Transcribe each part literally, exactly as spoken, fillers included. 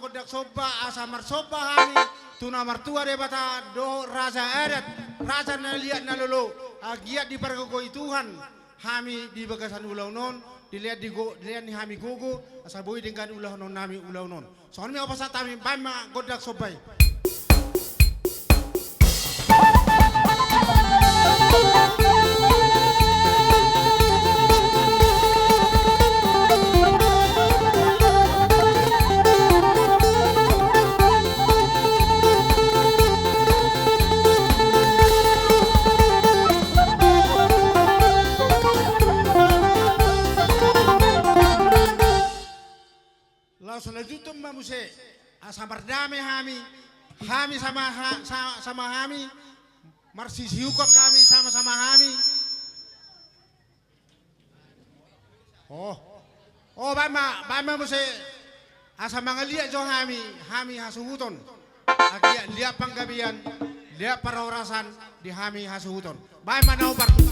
Gondang somba asa marsomba hami tu na martua Debata dohot raja adat, raja na liat na lolo, anggiat dipargogoi Tuhan hami di bagasan ulaon on, dilehon di go-, dilehon ni hami gogo, asa boi denggan ulahonon nami ulaon on. Songon i ma hupasahat hami, baen ma gondang somba i. Laos lanjuthon ma muse, asa mardame hami, hami sama ha-, sa-, sama hami, marsisiungkap hami sama-sama hami. Oh. Oh, baen ma, baen ma muse, asa mangaliat jo hami, hami hasuhuton. Anggiat liat panggabean, liat parhorasan di hami hasuhuton. Baen ma na ubar tu.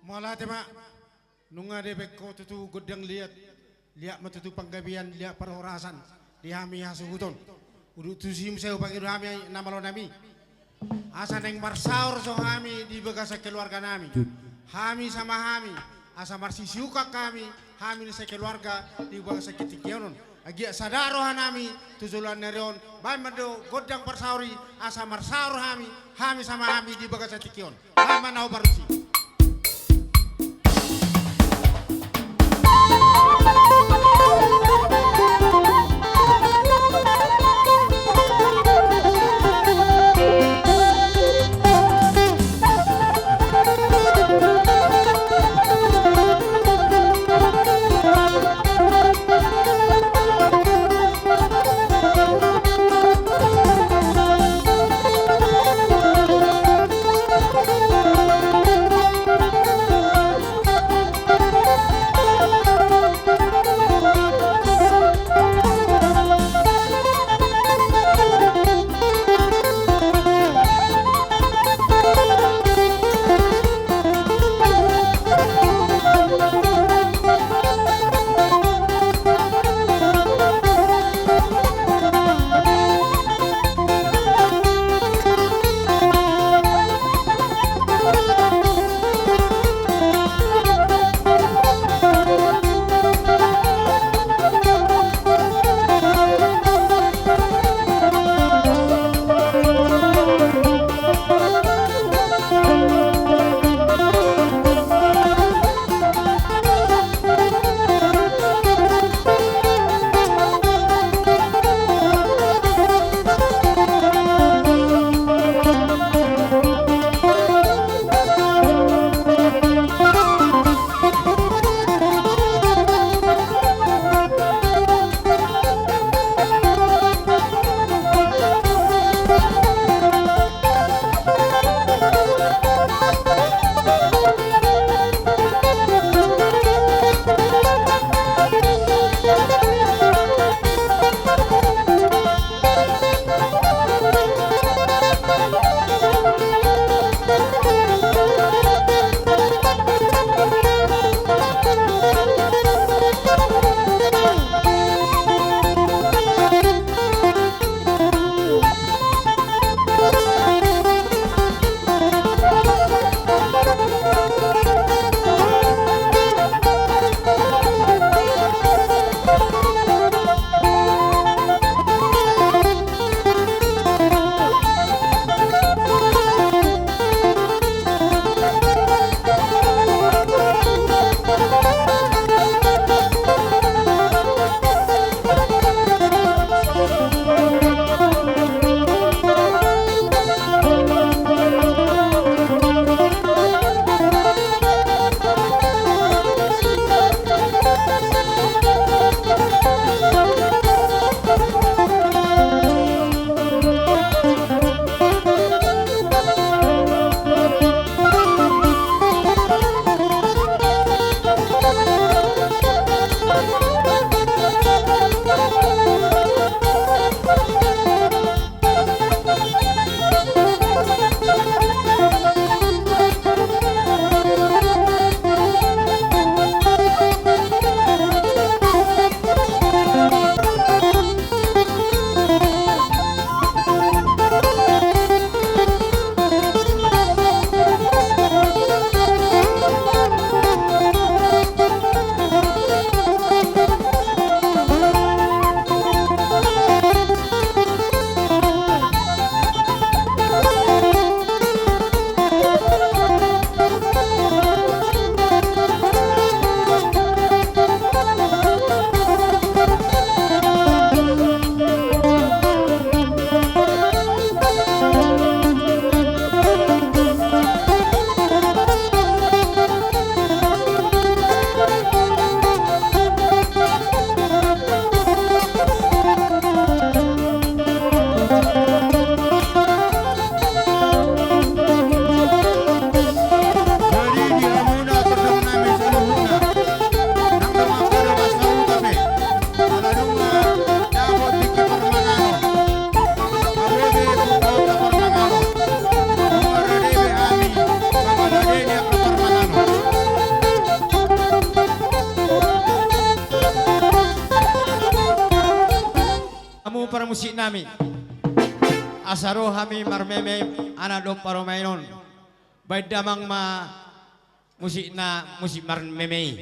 Mauliate ma. Nunga dapot ho tutu gondang liat, liat ma tutu panggabean, liat parhorasan di hami hasuhuton. Udut tusi muse hupangido hami na malo nami. Asa naeng marsaor jo hami di bagasan keluarga nami. Hami sama hami, asa marsisiungkap hami, hami na sakeluarga di bagasan tingki on. Anggiat sada roha nami tu joloan ni ari on, baen ma jo gondang parsaor i, asa marsaor hami, hami sama hami di bagasan tingki on. Baen ma na ubar tusi. hamu parmusik nami. Asa ro hami marmeme anak dohot parumaen on. Baen damang ma musikna, musik marmeme i.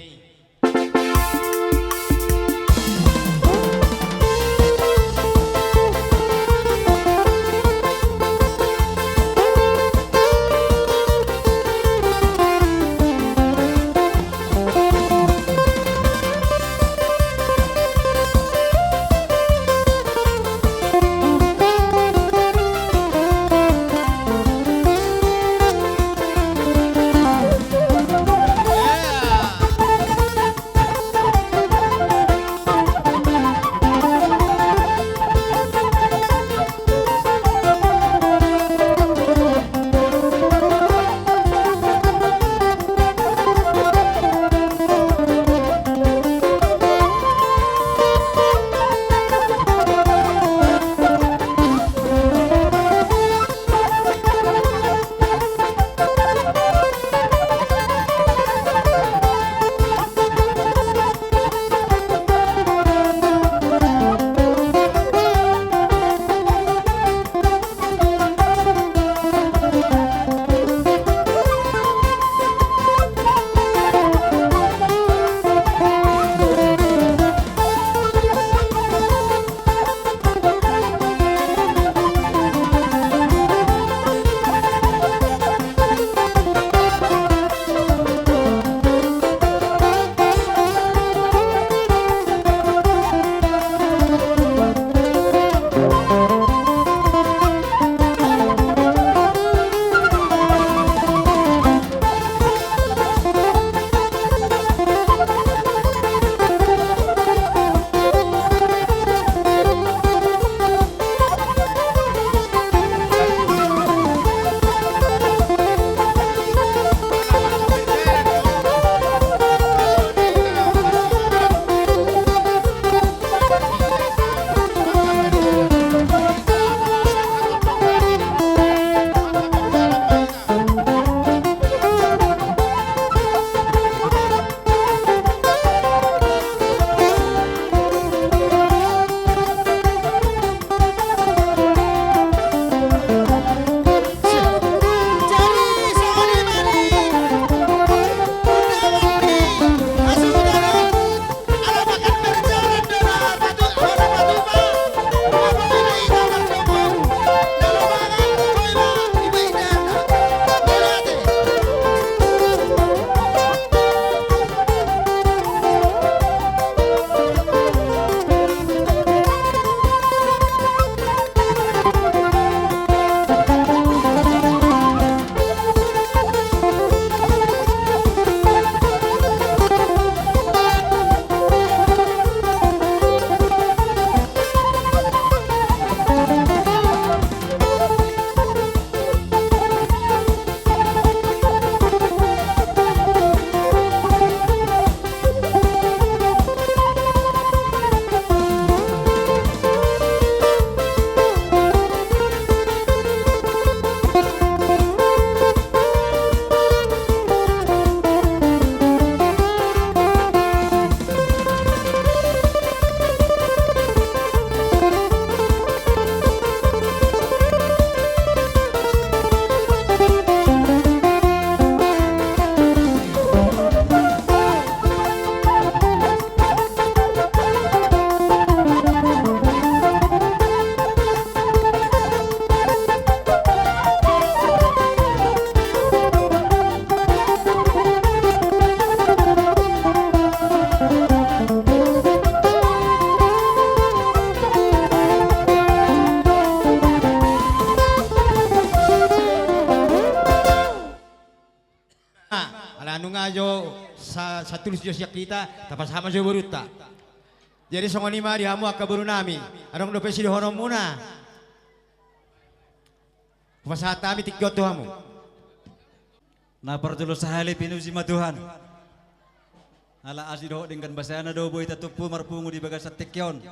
Ala nunga jo sa-, satulus jo sian hita, tapasahat ma jo borunta. Jadi songon i ma di hamu angka boru nami, adong dope sidohononmuna? Hupasahat hami tingki on tu hamu. Na parjolo sahali pinuji ma Tuhan. Ala asi dohot denggan basana do boi tatumpu marpungu di bagasan tingki on.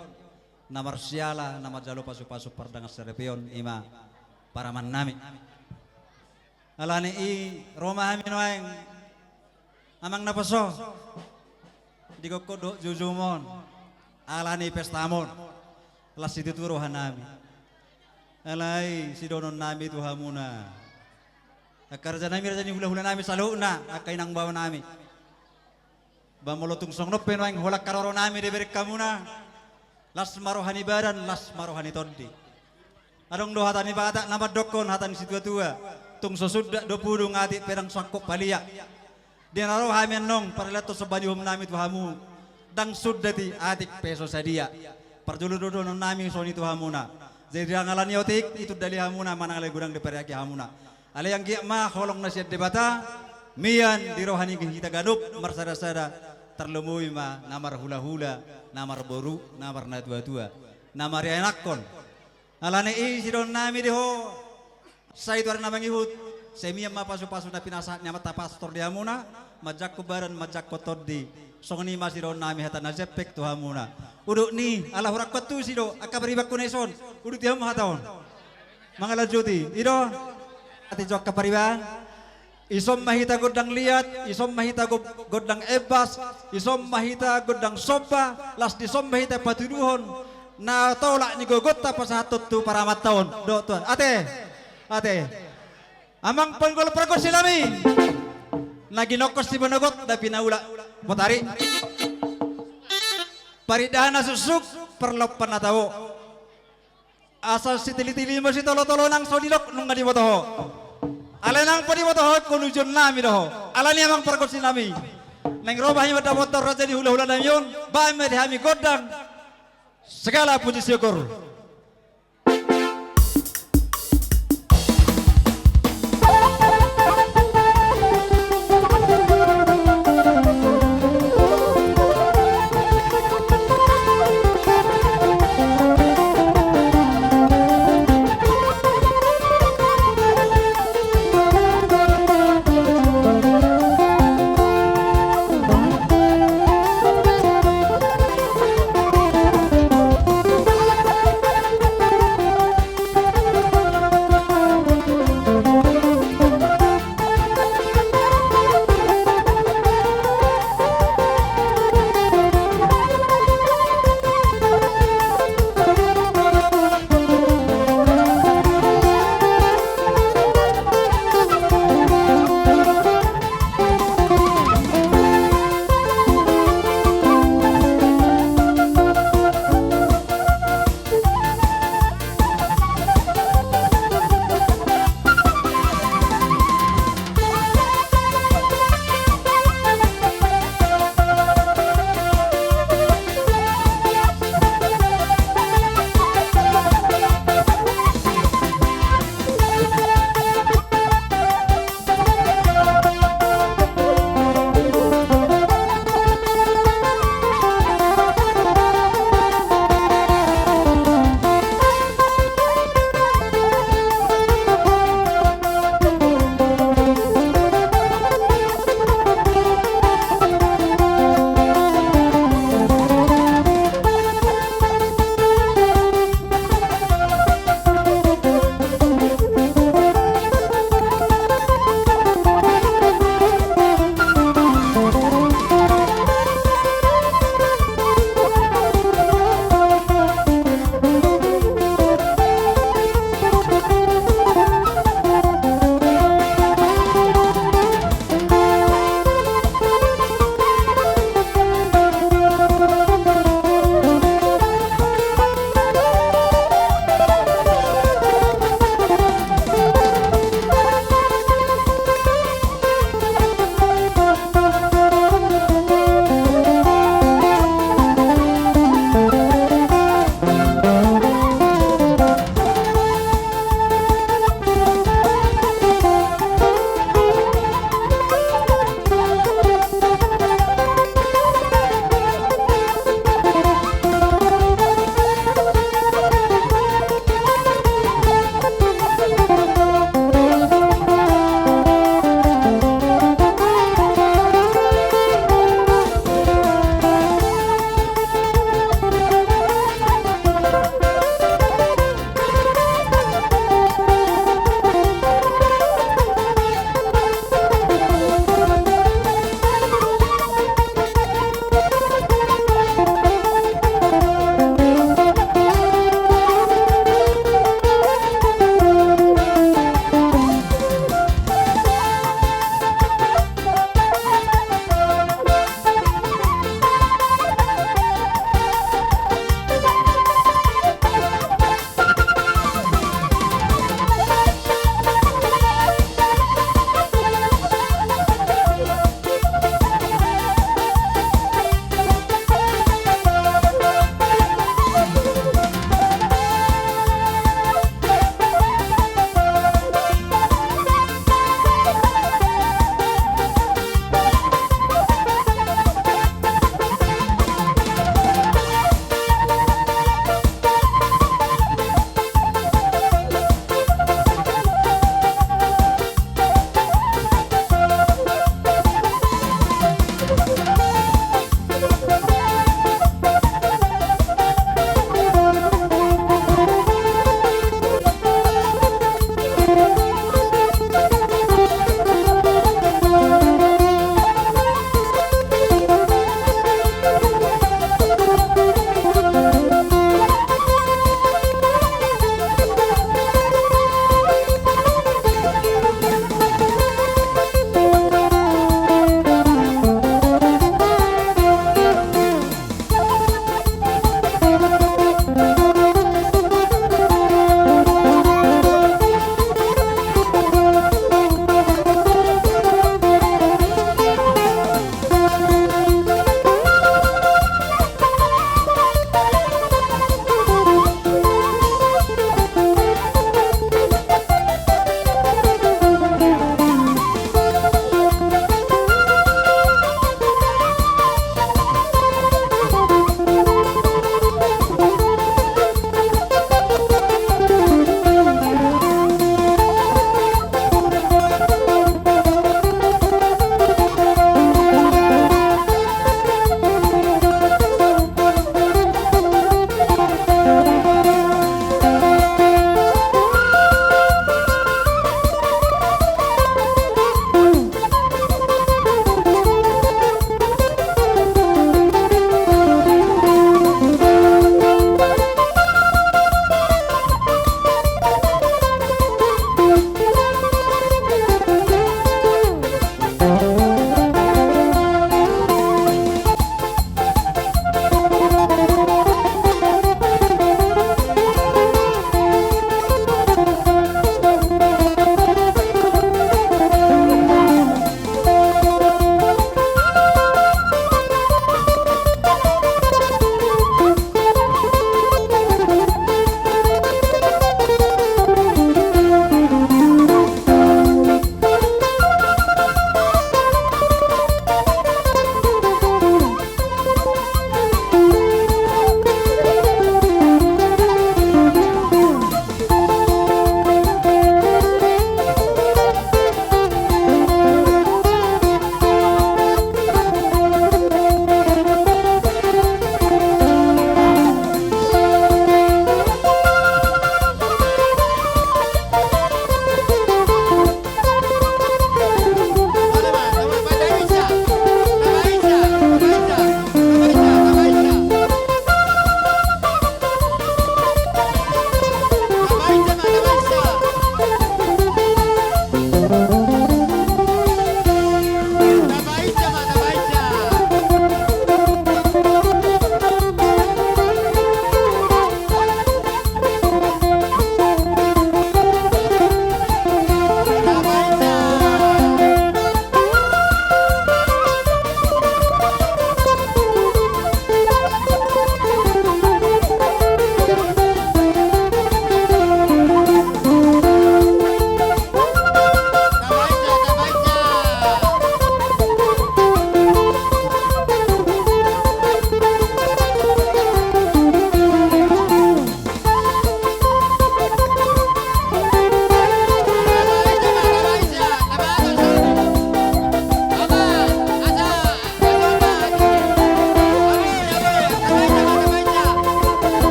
Na marsiala, na manjalo pasupasu pardenggan saripeon, i ma paraman nami. Alani i ro ma hami nuaeng amang naposo, di gokhon dohot joujoumon, alani pestamon. Las situtu rohanami. Alai sidohononnami tu hamuna, angka rajanami, raja ni hulahulanami saluhutna, angka inang babanami, ba molo tung songon on pe nuaeng holan haroronami dibereng hamuna, las ma roha ni badan, las ma roha ni tondi. Adong do hata ni Batak na mandokkon, hata ni situatua: Tung so sundat do pudung, atik pe ndang so angkup paliat. Di na ro hami annon parhalado somba ni uhumnami tu hamu, ndang sundat i atik pe so sadia. Parjolo do dohononnami songon i tu hamuna. Jadi ndang ala ni otik i tunda ni hamuna, manang ala godang dipariaki hamuna. Alai anggiat ma holong na sian Debata mian di roha ni hita ganup marsadasada, tarlumobi ma na marhulahula, na marboru, na marnatuatua, na marianakhon. Alani i sidohononnami di ho, sai tu ari na mangihut, sai mian ma pasupasu na pinasahat ni amanta pastor di hamuna, manjangkon badan, manjangkon tondi. Songon i ma sidohononnami hata na jempek tu hamuna. Udut ni, ala hurang pantusi do angka paribanku na dison. Uduti hamu hata on. Mangalanjuti, i do. Ate jo angka pariban. Dison ma hita gondang liat, dison ma hita go-, gondang embas, dison ma hita gondang somba, las dison ma hita patuduhon na tolap ni gogonta pasahathon tu paramanta on. Dohot tuan. Ate. Ate. Amang panggol pargonsinami, na ginongkos ni banogot na pinaula botari, parindahan na suksuk, parlompan na tabo. Asa sitilitili ma sitolotolo, nang so didok nunga diboto ho. Alai nang pe diboto ho, ingkon ujunonnami do ho. Alani i amang pargonsinami, naeng ro ma hami mandapothon raja ni hulahulanami on, bahen ma di hami gondang. Segala puji syukur.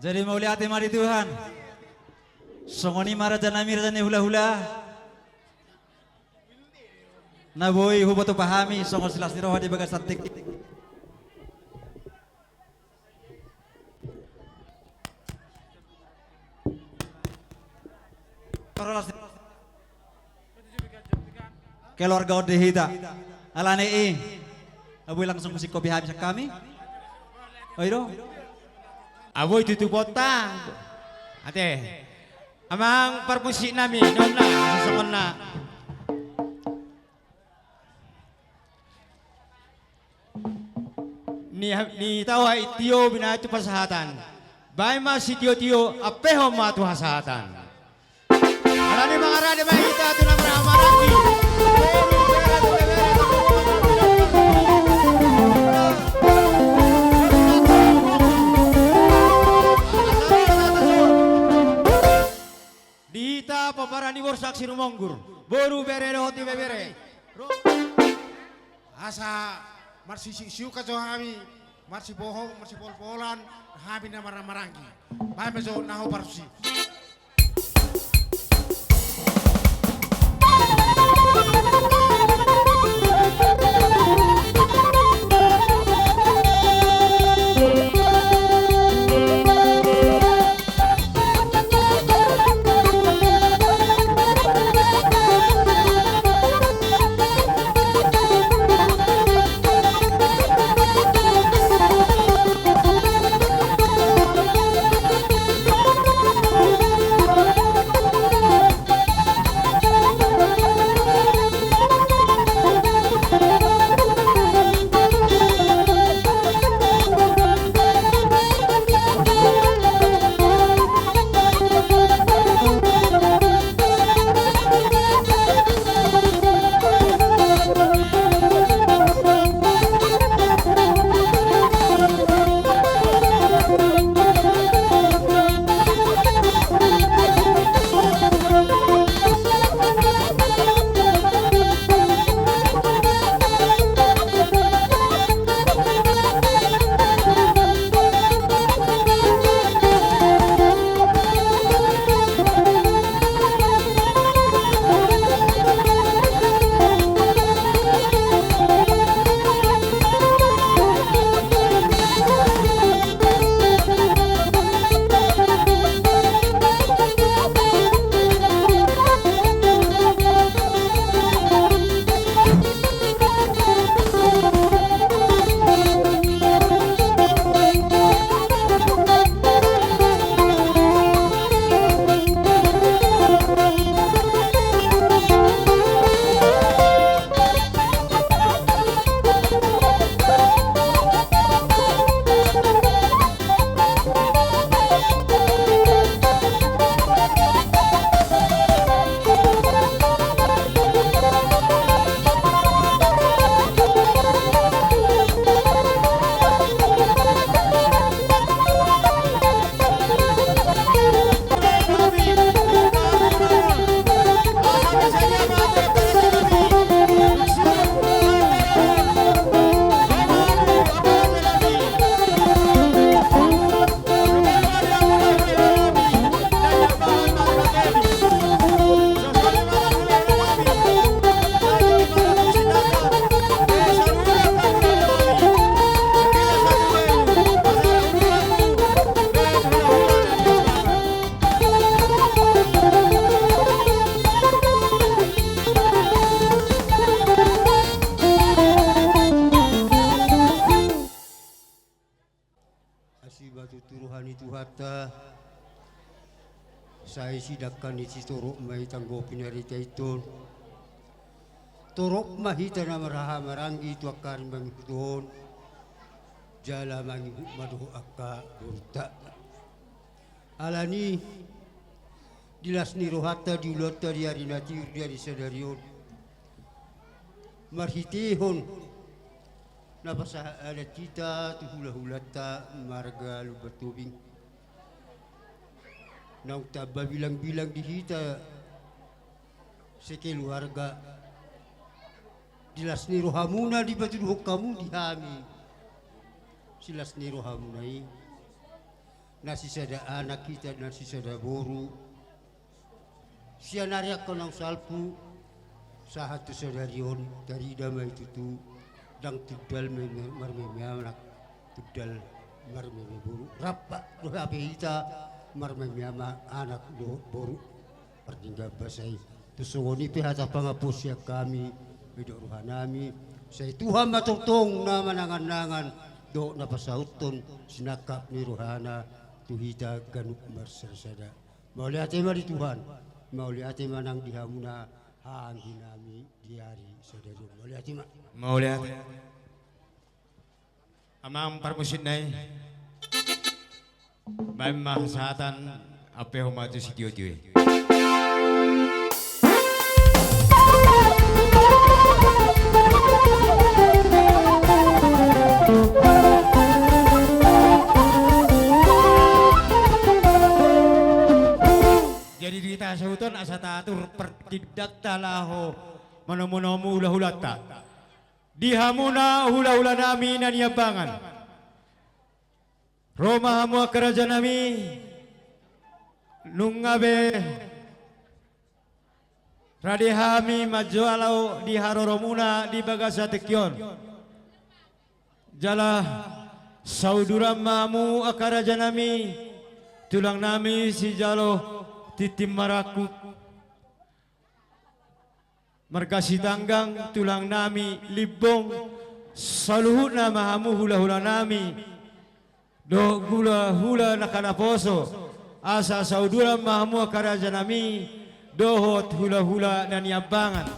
Jadi mauliate ma di Tuhan. Songon i ma raja nami, raja ni hulahula. Na boi huboto hami songon silas ni roha di bagasan tingki. Keluarga on di hita. Alani i. Aboi langsung musik kopi habis kami. Oi do. Aboi tutu pontang. Ate. Amang parmusik nami, nonna, sosongonna. Ni, ni tawa i tio binaen tu parsahatan. Baen ma sitiotio, ampehon ma tu hasahatan. Alani mangarade ma hita tu na marhahamaranggi. Di hita pomparan ni Borsak Sirumonggur, boru, bere dohot ibebere. Asa marsisiusiuan jo hami, marsipoho, marsipolpolan, hami na marhahamaranggi. Baen ma jo na ho parsi. Asi ma tutu roha ni Tuhanta. Sai sidangka ni sitorop ma i tanggopi na rita iton. Torop ma hita na marhahamaranggi tu angka ari mangihut on. Jala mangihut ma dohot angka borunta. Alani di las ni rohanta, di ulaonta di ari na tiur di ari sadari on. Marhitehon na pasahat adat hita tu hulahulanta marga Lumban Tobing. Naung tamba bilangbilang di hita sekeluarga. Di las ni rohamuna dipatuduhon hamu di hami silas ni rohamuna i. Na sisada anak hita, na sisada boru. Sian ari angka naung salpu sahat tu sadari on, tarida ma i tutu, ndang tundal ma i mar-, marmeme anak, tundal marmeme boru. Rap do hape hita marmeme ama-, anak dohot boru. Pardenggan basa i. Tung songon i pe hata pangampuon sian hami, didok rohanami, sai Tuhan ma tongtong na manangan-nangan dohot na pasauthon sinangkap ni rohana tu hita ganup marsada-sada. Mauliate ma di Tuhan, mauliate ma nang di hamuna haha angginami di ari sadari on. Mauliate ma. Mauliate. Amang parmusik na i, baen ma hasahatan, ampehon ma tu sitio-tio i. Jadi di hita sahuton asa taatur partindangta laho manomu-nomu hula-hulanta. Di hamuna hula-hulanami na niambangan. Ro ma hamu angka rajanami, nunga be rade hami manjalo di haroromuna di bagasan tingki on. Jala sauduran ma hamu angka rajanami, tulangnami sijalo tintin marangkup. Marga Sitanggang, tulangnami Limbong, saluhutna ma hamu hula-hulanami dohot hula-hula angka naposo, asa sauduran ma hamu angka rajanami dohot hula-hula na niambangan.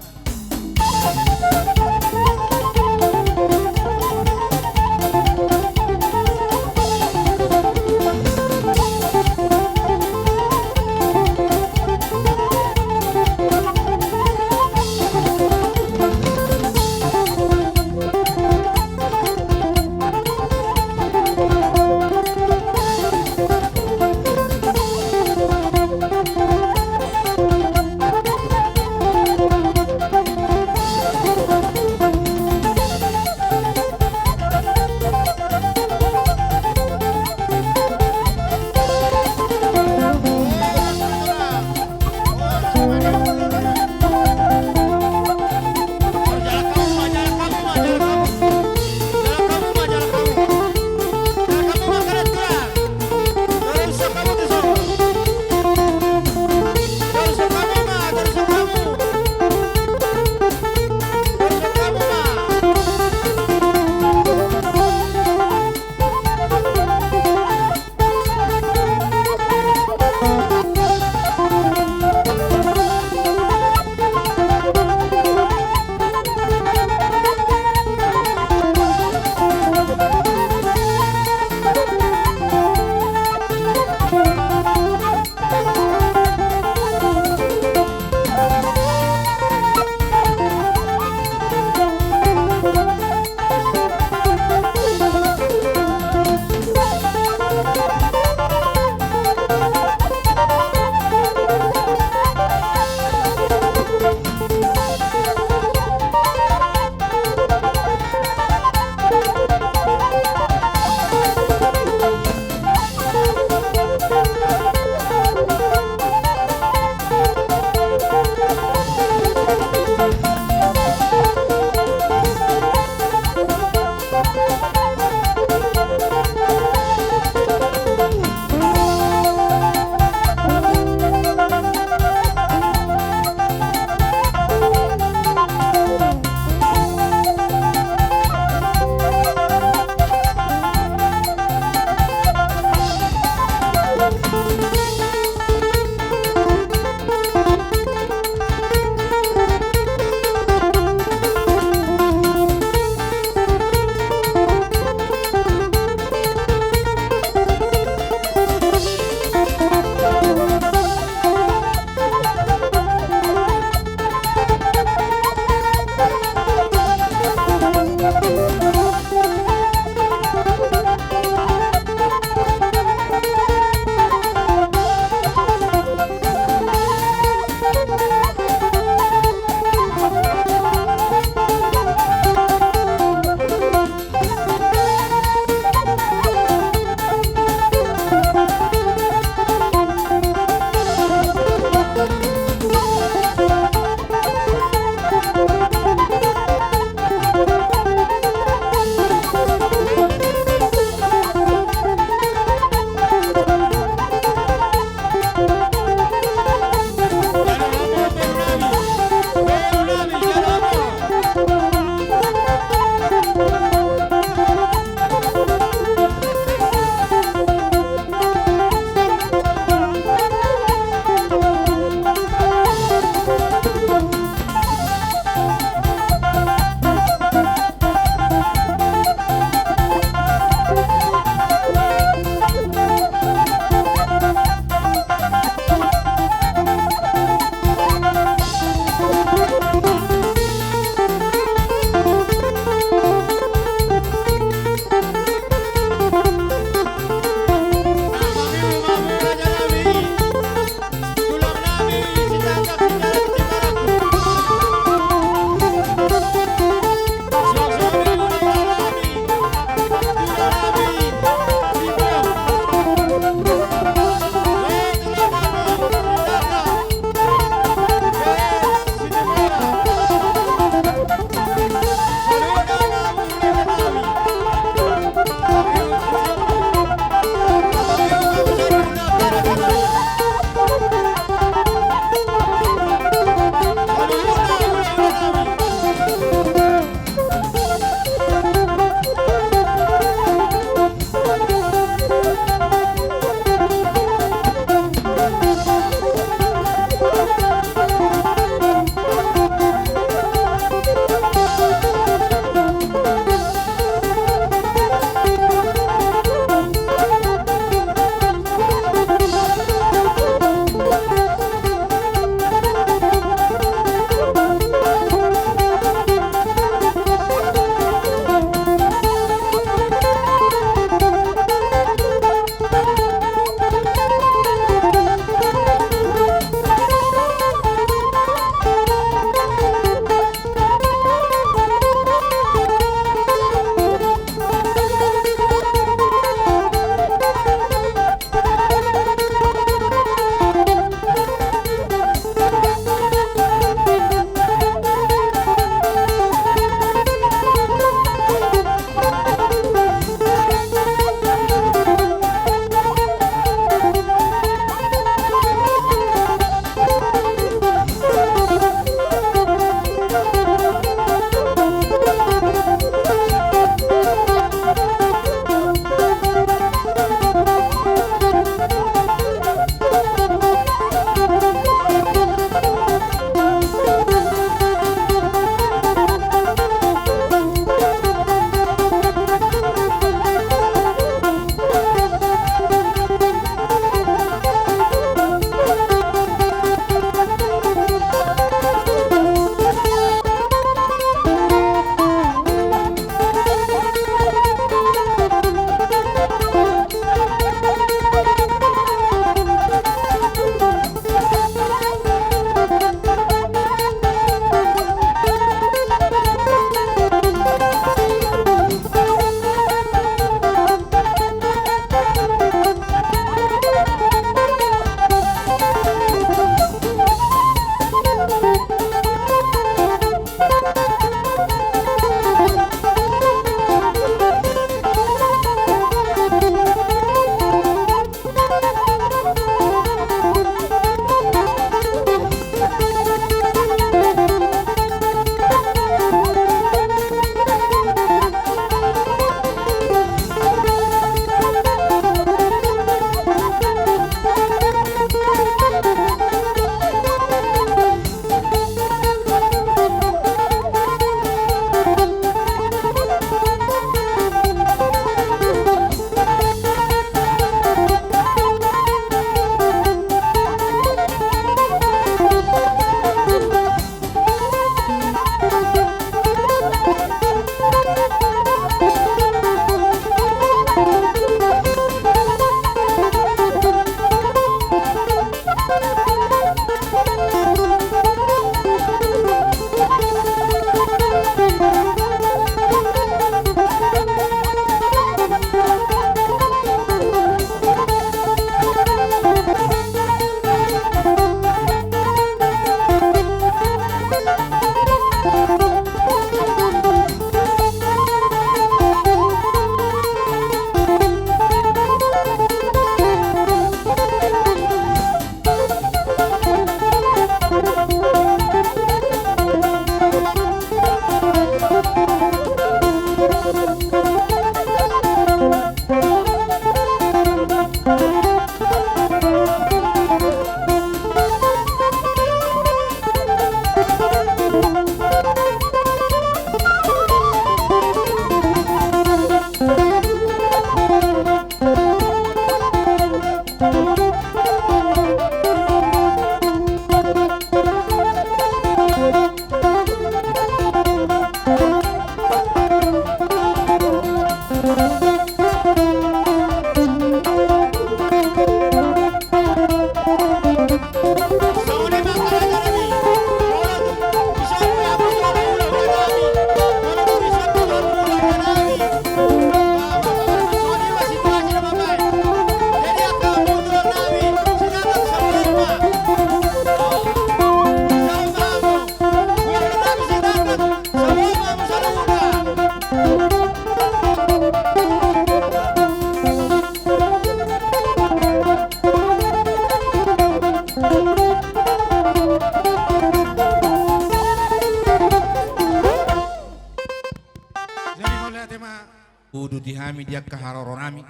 haroro nami.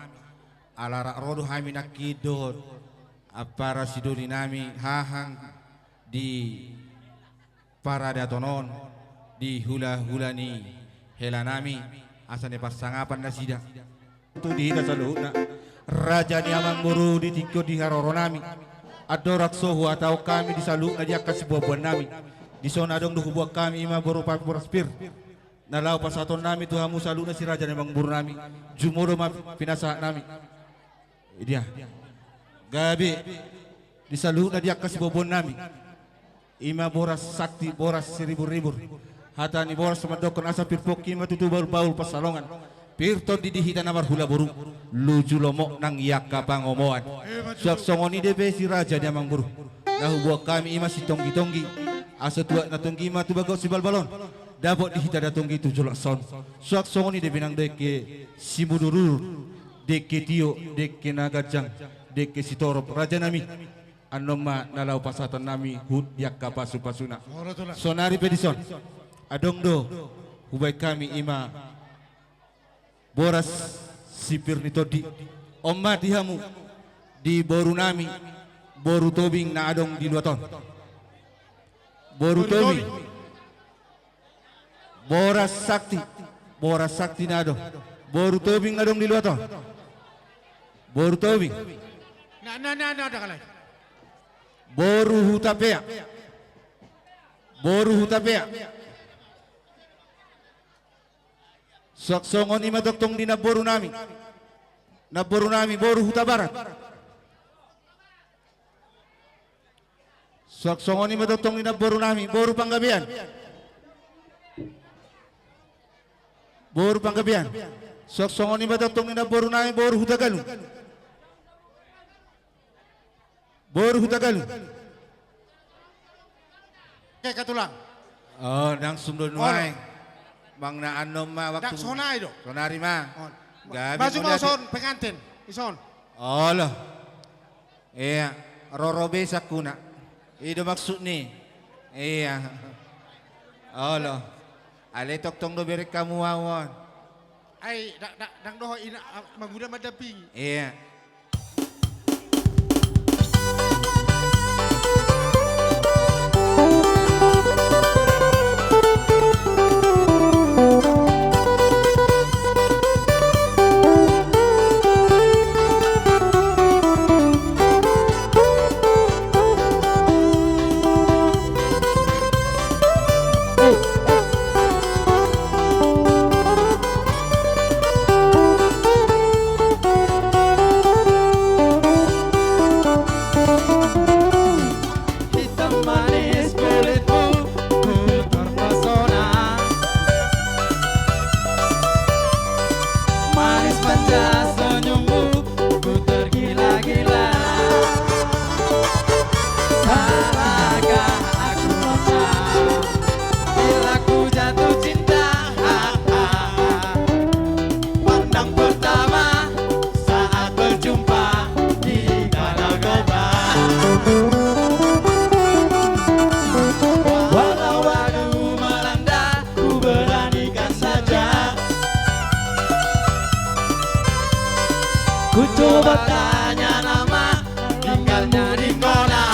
Ala rap ro do hami nangkin dohot ampara sidoli nami hahang di paradaton on, di hula-hula ni hela nami, asa ni parsangapan nasida. Tu di hita saluhutna, raja ni amangboru, di tingki on di haroro nami, andorang so huhatahon hami di saluhutna di angka siboanboan nami, dison adong do huboan hami, ima boru pa-, boras pir na laho pasahaton nami tu hamu saluhutna si raja ni amangboru nami. Jumolo ma pinasahat nami. Idia. Gabe di saluhutna di angka siboanboan nami, ima boras sakti, boras siribur-ribur. Hata ni boras mandokkon asa pir pongki ma tutu bahul-bahul pansalongan, pir tondi di hita na marhula boru, luju lomo nang i angka pangomoan. Suang songon i dope si raja ni amangboru, na huboan hami ima sitonggi-tonggi, asa tuat na tonggi ma tu bagot sibalbal on, dapot di hita na tonggi tu joloan on. Suang songon i dope nang dengke simudur-udur, dengke tio, dengke na ganjang, dengke sitorop, raja nami. Annon ma na laho pasahaton nami huhut di angka pasu-pasuna. Sonari pe dison adong do hubaen hami ima boras sipir ni tondi. On ma di hamu, di boru nami, boru Tobing na adong di luat on. Boru Tobing. Boras sakti. Boras sakti na adong. Boru Tobing na adong di luat on. Boru Tobing. Na, na, na, na, na, na. Boru Hutapea. Boru Hutapea. Suang songon i ma tongtong di namboru nami. Namboru nami, boru Hutabarat. Suang songon i ma tongtong di namboru nami, boru Panggabean. Boru Panggabean. Suang songon i ma tongtong di namboru nami, boru Hutagalung. Boru Hutagalung. Oke, katulang. Oh, langsung do nuaeng. Manang annon ma waktu. Sonari do. Sonari ma. Gabe maju ma dison pengantin. Dison. Olo. Ia, roro be sangkuna. I do maksudni. Ia. Olo. Alai tongtong do bereng hamu ahu on. Ai, ndang, ndang, ndang dohot ina, ah, manguda mandampingi. Ia. Hitam manis kulitmu, ku terpesona. Manis manja senyummu, ku tergila-gila. Salahkah aku, nona, bila ku jatuh cinta? Pandang pertama saat berjumpa di Danau Toba. Walau badai melanda, ku beranikan saja. Ku coba tanya nama, tinggalnya di mana?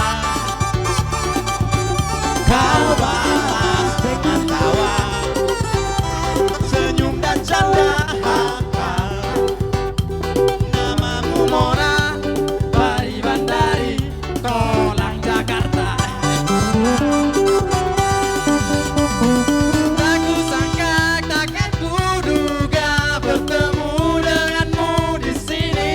Kau balas dengan tawa, senyum dan canda. Namamu Mona, Pariban dari Tolang Jakarta. Tak kusangka, takkan kuduga bertemu denganmu di sini.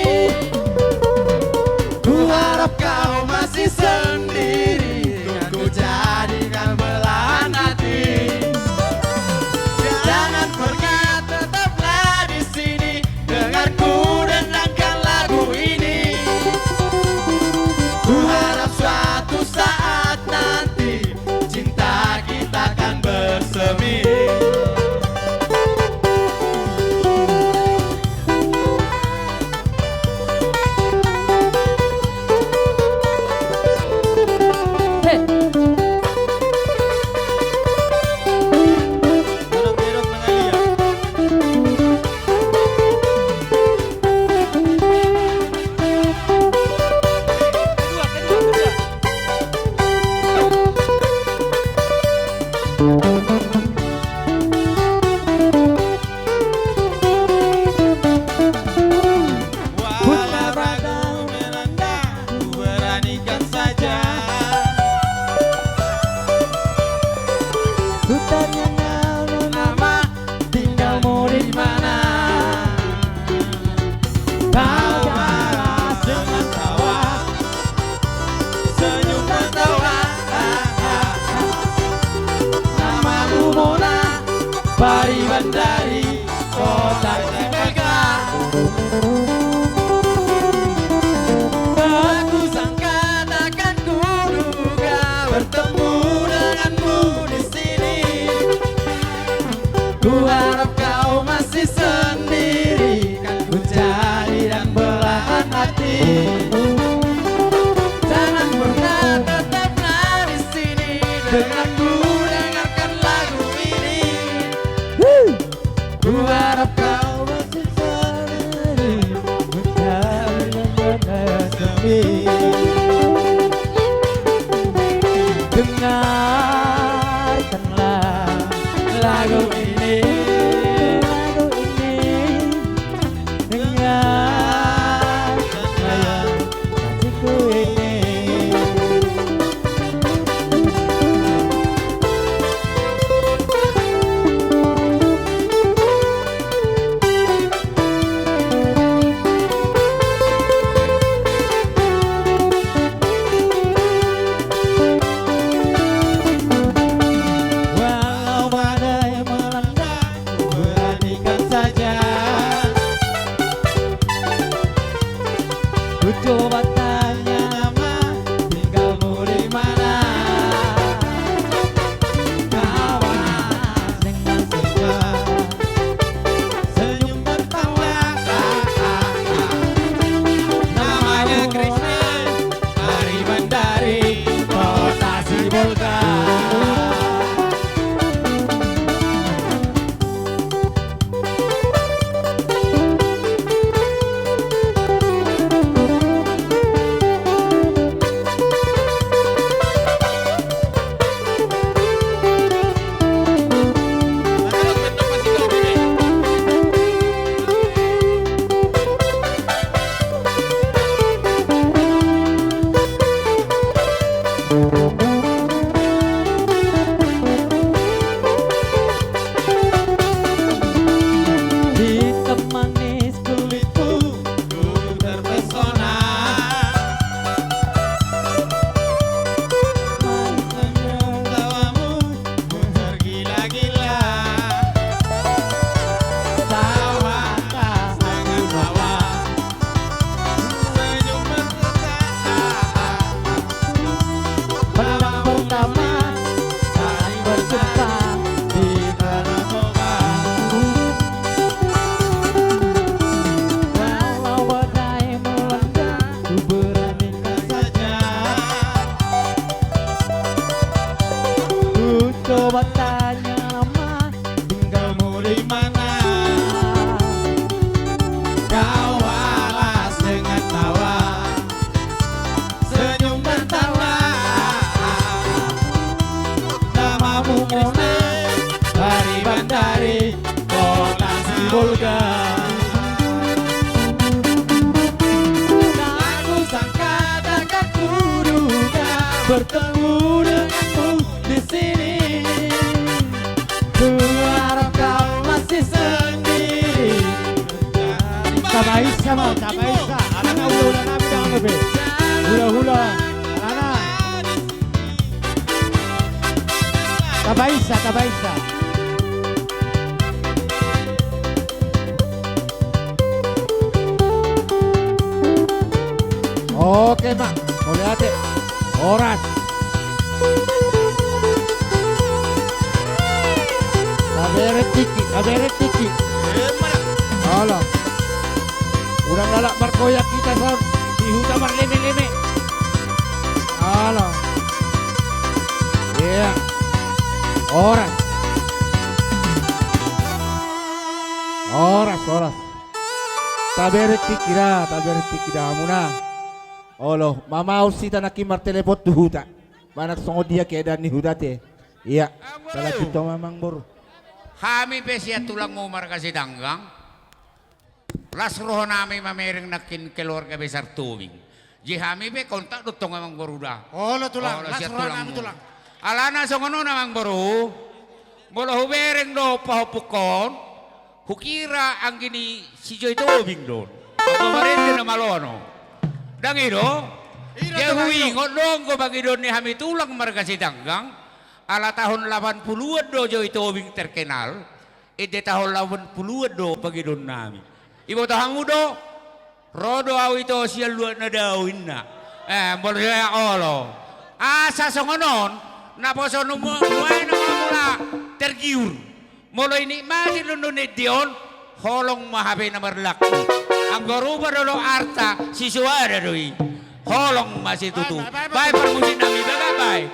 dari kota Sibolga. Tak kusangka, takkan kuduga bertemu denganmu di sini. Ku harap kau masih sendiri, kan ku jadi dan belahan hati. Jangan pernah, tetaplah di sini denganku, dengarkan lagu ini. Ku harap kau masih sendiri, mencari yang benar sendiri. Dengarkanlah lagu ini, lagu ini. Dengarkanlah laguku ini. Walau badai melanda, ku beranikan saja. Ku coba tanya nama, tinggalmu di mana? Kawan dengan senyum, senyum tertawa. Namanya Krisna, Ariban dari kota Sibolga. Hitam manis kulitmu, ku terpesona. Manis senyum tawamu, ku tergila-gila. Tawa atas dengan tawa. Senyum berkata, malam pertama saling berjumpa di Tanah Toba. Walau badai melanda, ku beranikan saja. Ku coba tanya nama, tinggalmu di mana? Kau balas dengan tawa, senyum dan tawa. Namamu Krisna, Ariban dari kota Sibolga. Tak kusangka, takkan kuduga bertemu denganmu di sini. Ku harap kau masih sendiri. Tabaisa ma, tabaisa. Alana hula-hula nami dang be. Hula-hula. Alana. Tabaisa, tabaisa. Oke ma, mauliate. Horas. Tabere tiki, tabere tiki. Olo. Unang lalap margoyang hita son di huta marleme-leme. Olo. Ia. Horas. Horas, horas. Tabere tiki da, tabere tiki da hamuna. Olo, mamaus hita nangkin martelepon tu huta. Manang songon dia keadaan ni huta te. Ia, salanjutna ma amangboru. Hami pe sian tulangmu marga Sitanggang. Las rohanami mamereng nangkin keluarga besar Tobing. Jadi hami pe kontak do tong amangboru da. Olo tulang, las rohanami tulang. Alana songon on amangboru. Molo hubereng do pahompungkon. Hukira anggi ni si Joy Tobing do on. Anggo marende na malo on. Dang i do? Ia huingot do anggo pangidoan ni hami tulang marga Sitanggang. Ala tahun lapan puluhan do Joy Tobing terkenal. Ende taon lapan puluan do pangidoannami. Iboto hamu do? Ro do au ito sian luat na dao inna. Eh, molo ya olo. Asa songon on, naposo numu-, nuaeng na mamula tergiur. Molo inikmati do ende on, holong ma hape na marlangku. Anggo rupa dohot arta, sisoada do i. Holong ma situtu. Bae, bae, bae. Bae parmusiknami, bae, bae, bae.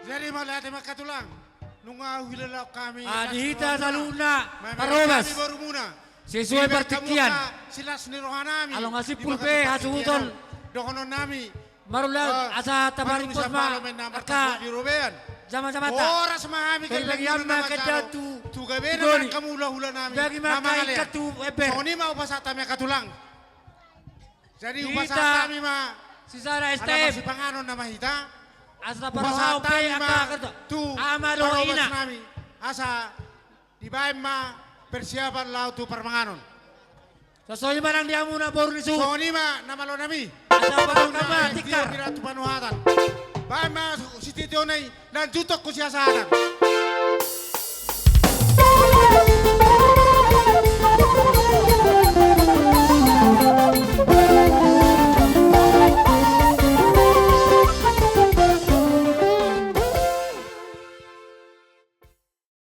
Jadi, mauliate ma hatulang. Nunga huhilala hami. Ah, di hita saluhutna, parhobas. Sesuai partingkian. Silas ni rohanami. Along hasimpul pe hasuhuton. Dohononnami. Marula, eh, asa taparingkot ma angka jamajamata. Horas ma hami, paribagian ma hami tu gabena angka mulahulanami. Bagi ma angka tu ember. Songon i ma hupasahat hami, hatulang. Jadi hupasahat hami ma sisada S T M. Ada masipanganon nama hita. Asa hupasahat hami ma tu parhobasnami. Asa dibaen ma persiapan laho tu parmanganon. Songon i ma nang di hamuna boru ni suhut. Songon i ma na malonami. Asa baen ma tikar. Baen ma sititi on i, lanjuton tu siasatan.